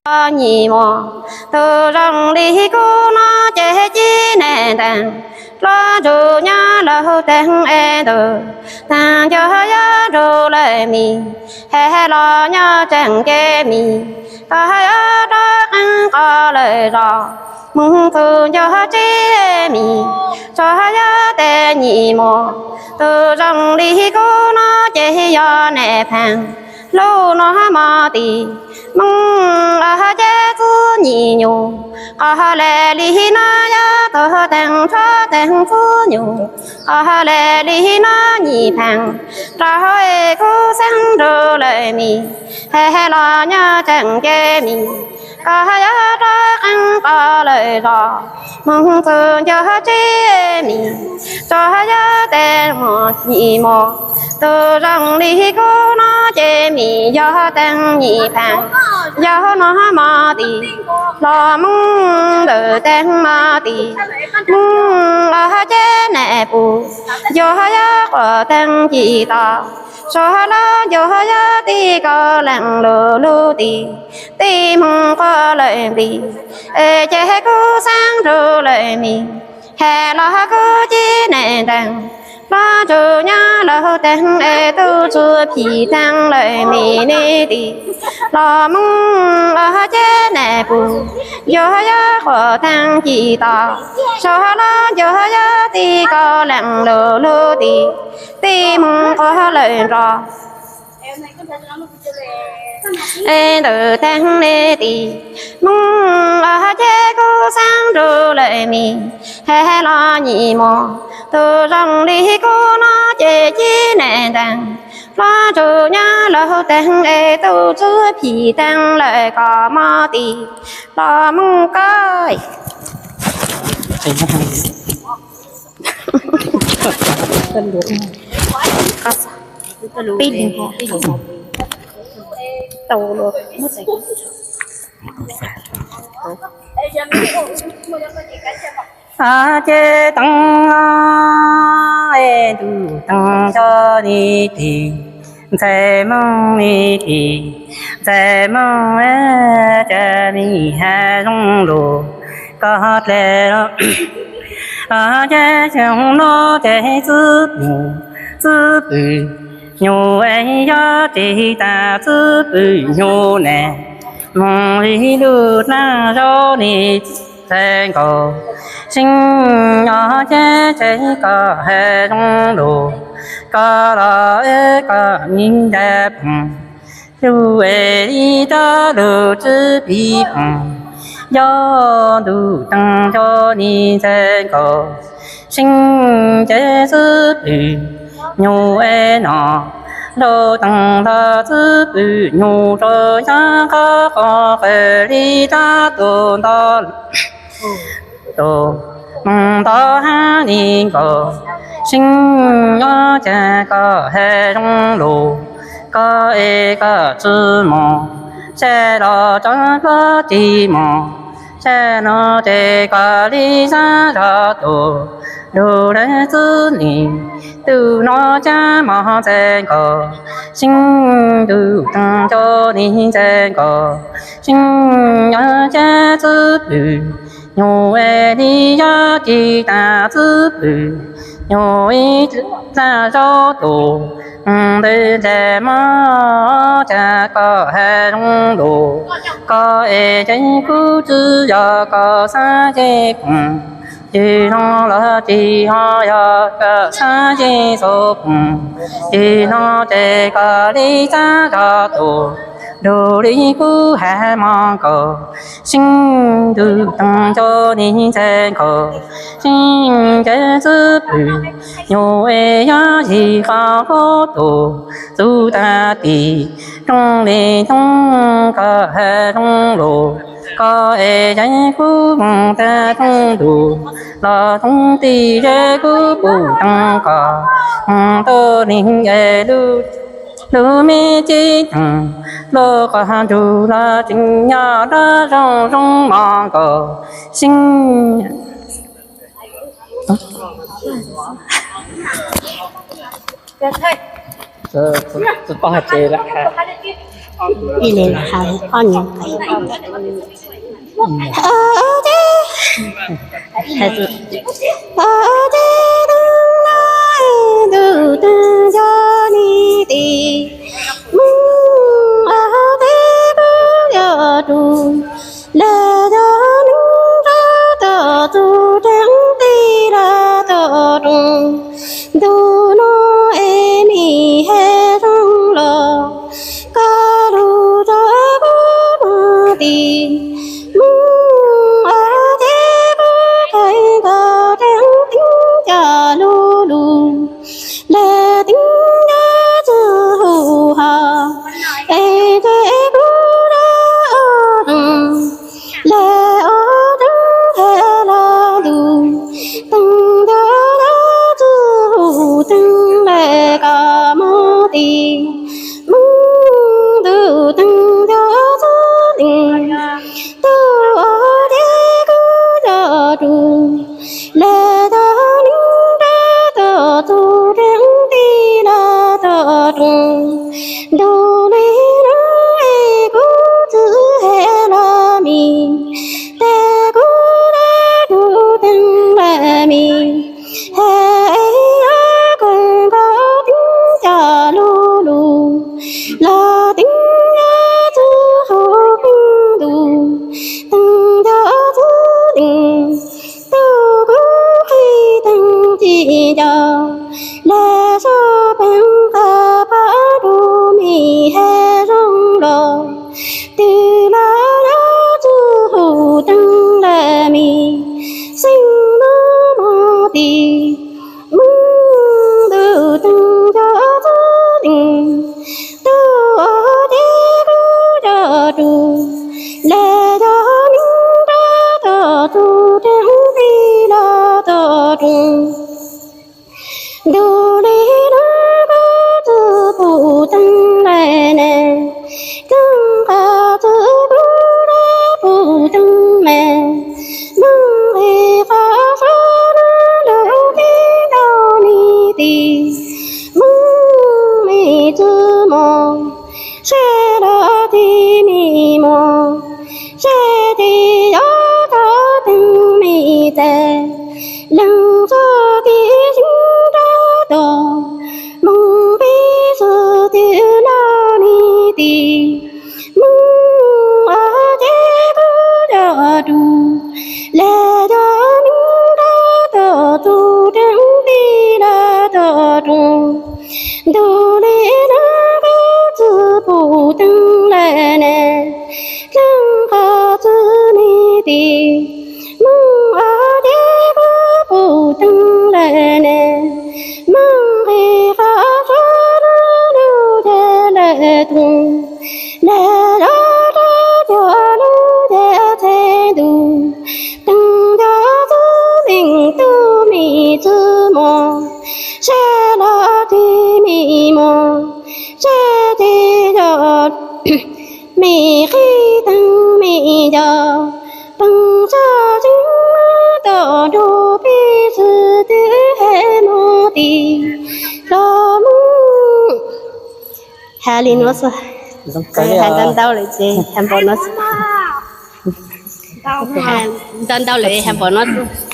Nyim mos, tus zoo li kub no ces cib neeg ntees, los ntsug nyob laug teeg es ntuj teeg nco yog nrug lawm mis, es los nyob tseem kev mis, koj yuav rov qeeb qos lawm zos, moog txug nco tsib mis, tsuas yog tej nyim mos, tus zoo li kub no ces yog neb pheej lug noj mov tim moos, ces txwb nyim nyuj, qos le li no yog tug teeg tshuav teeg txwb nyuj, qos le li no nyim pheej rau hauv es kub xeeb nrug lawm mis, es los nyob tseem kev mis, koj yuav rov qeeb qos lawm zos, moog txug nco tsib mis, tsuas yog tej nyim mos, tus zoo li kub no ces mis yog teeg nyim pheej, yog noj mov tim los moog ntawm teeg mov tim moos, ces neb pum yog yog quas teeg ci to, tsuas los yog yog tim koj leej lug lug tim, tim moos quas lawm nplis, es ces kub xeeb nrug lawm mis, es los kub cib neeg ntees, los ntsug nyob laug teeg es tub txwv phim teeg lawm mis neb tim los moog, ces neb pum yog yog quas teeg ci to, tsuas los yog yog tim koj leej lug lug tim, tim moos quas lawm nrog es ntawm teeg neb tim moos, ces kub xeeb nrug lawm mis, es los nyim mos, tus zoo li kub no ces cib neeg ntees, los ntsug nyob laug teeg es tub txwv phim teeg lawm koj mov tim los moog koj Ces teeb es ntuj teeb cov neb tim, ntxhais moog neb tim, ntxhais moog cas neb has zoo lug, koj dlej los ces xyoo no ces txwb nyuj, txwb pwm nyuj es yog ris tas txwb pwm nyuj ne, moog li lub nag zaub neb ntxhais nkaus, xyeej nyob ces txhais koj has zoo lug, koj los es koj neb ntag phooj, lub es li rov lug txwb pwm phooj, yog ntuj teeb cov neb ntxhais nkaus, xyeej ces txwb pwm nyuj es no, lub teeb los txwb pwm nyuj rau yog qhov qhov qhwv li rov tus nto tus moog nto hab neb nkaus, xyeej nyob cas koj has zoo lug, koj es koj tsi moog, sab los tso koj tsi moog, sab no ces koj li sab zog tus, lug lawv txwb neb, tug no cas moog ntxhais nkaus, xyeej ntuj teeb cov neb ntxhais nkaus, xyeej nyob cas txwb pwm nyuj es li yog ris tas txwb pwm nyuj ib tag zaub tus, ntawd ntxhais moog cas koj has zoo lug, koj es ces kuv tsi yog koj xav ces phooj, tsi no los tsi ho yog koj xav ces xav phooj, tsi no ces koj li sab zog tus, lug li kuv has moog nkaus, xyeej ntuj teeb cov neb ntxhais nkaus, xyeej ces txwb pwm nyuj es yog ib qho kuv tus, txuj tag tim rooj li toog koj has zoo lug, koj es ces kuv moog tag toog ntuj, los toog tim ces kuv pum toog koj, moog tau neb es lub, lub me tsi toog, lub qhov ntuj los tseem nyob los zoo zoo moog nkaus, xyeej tsi paub hais ces lam has. Ib li hais ob nus qe. Ces, ces tus no es ntuj teev cov niam tij, Hmoob ua teb kuj coj rus, lawv cov neeg nrog tau tus dheev tij los tau roos. Ntu no es mi he zoo los, koj lug rau kuv mog tij. Hmoob ua teb kuj kheev koj dheev teeb coj lug lug, lawv teeb cov txuj hu hos, es ces kuv rov ua roos, lawv ua roos he los ntuj teev cov txuj hu teev lawm koj mog tij. Hmoob ntuj teev cov txuj teev, tub ua teb kuj coj rus, lawv cov neeg nrog tau tus dheev tij los tau roos. Ntu li no es kuv txwv he los mi, tes kuv rov kuv teev lawm mi, he es koj kheev koj teeb coj lug lug, los teeb cov txuj hu pheej ntuj teev cov txuj teev, tub kuv qhib teev tsis nco, lawv sab peev qab pab rau mi he zoo los, twb los yog txuj hu teev lawm mi, xeeb no mog tij. Hmoob ntuj teev cov txuj teev, tub ua teb kuj coj rus, lawv cov neeg nrog tau tus dheev tij los tau roos. Ntu li no kuv txwv pum teev lawm ne, txeev qab txwv kuv rov pum teev me, Hmoob nqis qhov rooj no lug tib tau niam tij, Hmoob me txwv mos, seb los tij me mos, seb tij yuav tau teev me tes, leej txoj kev xyeeb nrog tau, Hmoob peb xwb twb los niam tij. Hmoob ua teb kuj coj rus, lawv cov neeg nrog tau tus dheev tij los tau roos. Ntu li no kuv txwv pum teev lawm ne, txeev qab txwv niam tij, Hmoob ua teb kuv pum teev lawm ne, Hmoob nqis qhov rooj no lug teb lawm tug, lawv los rov cuag lug teb txhais ntuj, teev cov txuj teev tub me txwv mos, seb los tij me mos, seb tij yuav me qhib teev me yos, peev txoj xyeeb no tau nrug peb xwb twb he mog tij. Los Hmoob has li no xwb, has ntau ntau lawm ces has npaum no xwb, ntau ntau lawm has npaum no xwb.